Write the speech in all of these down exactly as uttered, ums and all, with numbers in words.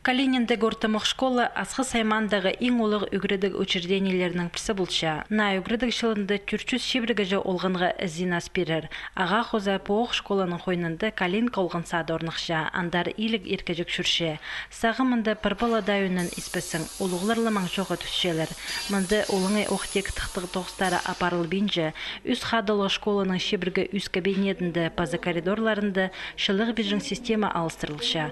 Калининде ортымох школа Асхыс аймаандағы иң улуғ ӱгредіг учреждениелерінің пірсі полча. Наа ӱгредіг чылында тӧрт чӱс чибіргеҷе олғанға ізен ас пирер. Ағаа хоза пу ох школаның хойнында Калинка олған сады орнахча, андар иліг иркеҷек чӧрче. Сағам мында пір пала даа ӧӧнін испессің, улуғлар ла маң чоға тӱсчелер. Мында олаңай ох тик тыхтығ тоғыстары апарылбинча, ӱс хадылығ школаның чибіргі ӱс кабинетінде паза коридорларында чылығ пирҷең система алыстырылча.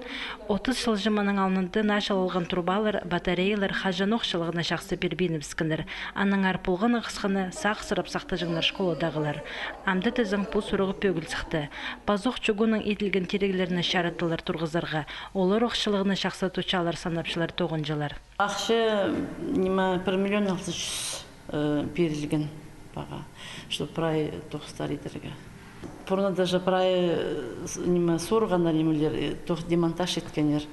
Отыс чыл чымының алнында начылалған трубалар, батареялар хаҷанох чылығны чахсы пирбинібіскеннер. Аннаңар полған ағасхыны сағыссырап сахтаҷаңнар школадағылар. Амды тізең, пу сурығ пӧгіл сыхты. Пазох чугуннаң иділген тиріглерні чаратылар турғызарға. Олар ох чылығны чахсы тутчалар санапчалар тоғынҷылар. Ахча, ниме, пір миллион алты чӱс, э, пирілген паға, чтоб прай тоғыстар идерге. Пурнада же прай, э, с-, ниме, сурғаннар, нимелер, э, тоғыс демонтаж иткеннер.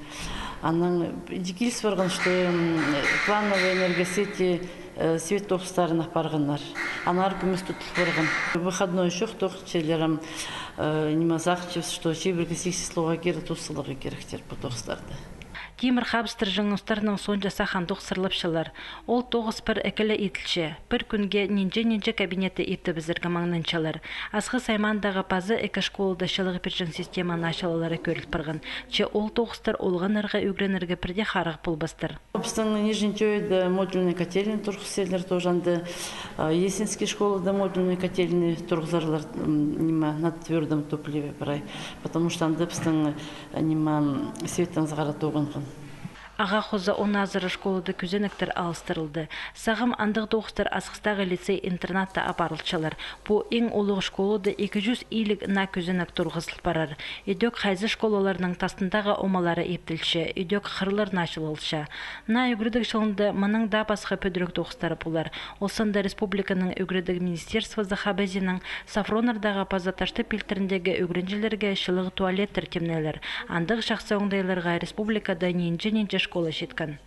Анаң иди киліс парған, что, м, плановый энергосети, э, свет тоғыстарын апарғаннар. Аннаңар кӱмӱс тутыл парған. Выходной чох тоғыс чирлерім, э, ниме, сағынчабыс, что чибіргі сигіс числоға кире тоос саларға киректер пу тоғыстарды. Тимір хабыстырҷаң устарның соонҷа сах андох сырлапчалар. Ол тоғыс пір-ікі ле иділче. Пір кӱнге нинҷе-нинҷе кабинетті иптебізерге маңнанчалар. Асхыс аймаандағы паза ікі школада чылығ пирҷең система начылалары кӧріл парған. Че ол тоғыстар олғаннарға ӱгренерге пірдее харах полбастар. Пістің Нижний Чойда модульный котельный турғыс салар тоже анда, а, Есинский школада модульный котельный турғызарлар, м, ниме, на твердом топливе прай. Потому что анда пістің, э, ниме, светтең сығара тоғынған. Ағаа хоза он азыра школада кӱзенектер алыстырылды. Сағам андағ тоғыстар Асхыстағы лицей-интернатта апарылчалар. Пу иң улуғ школада ікі чӱс илиг наа кӱзенек турғызыл парар. Ідӧк хайзы школаларның тастындағы омалары иптелче, ідӧк хырлар начылалча. Наа ӱгредіг чылында мының даа пасха пӱдіріг тоғыстары полар. Ол санда республиканың ӱгредіг министерствозы хабазиинаң Софроннардағы паза Таштып пилтіріндегі ӱгренҷілерге чылығ туалеттер тимнелер. Андағ чахсы оңдайларға республикада нинҷе-нинҷе школа читкен.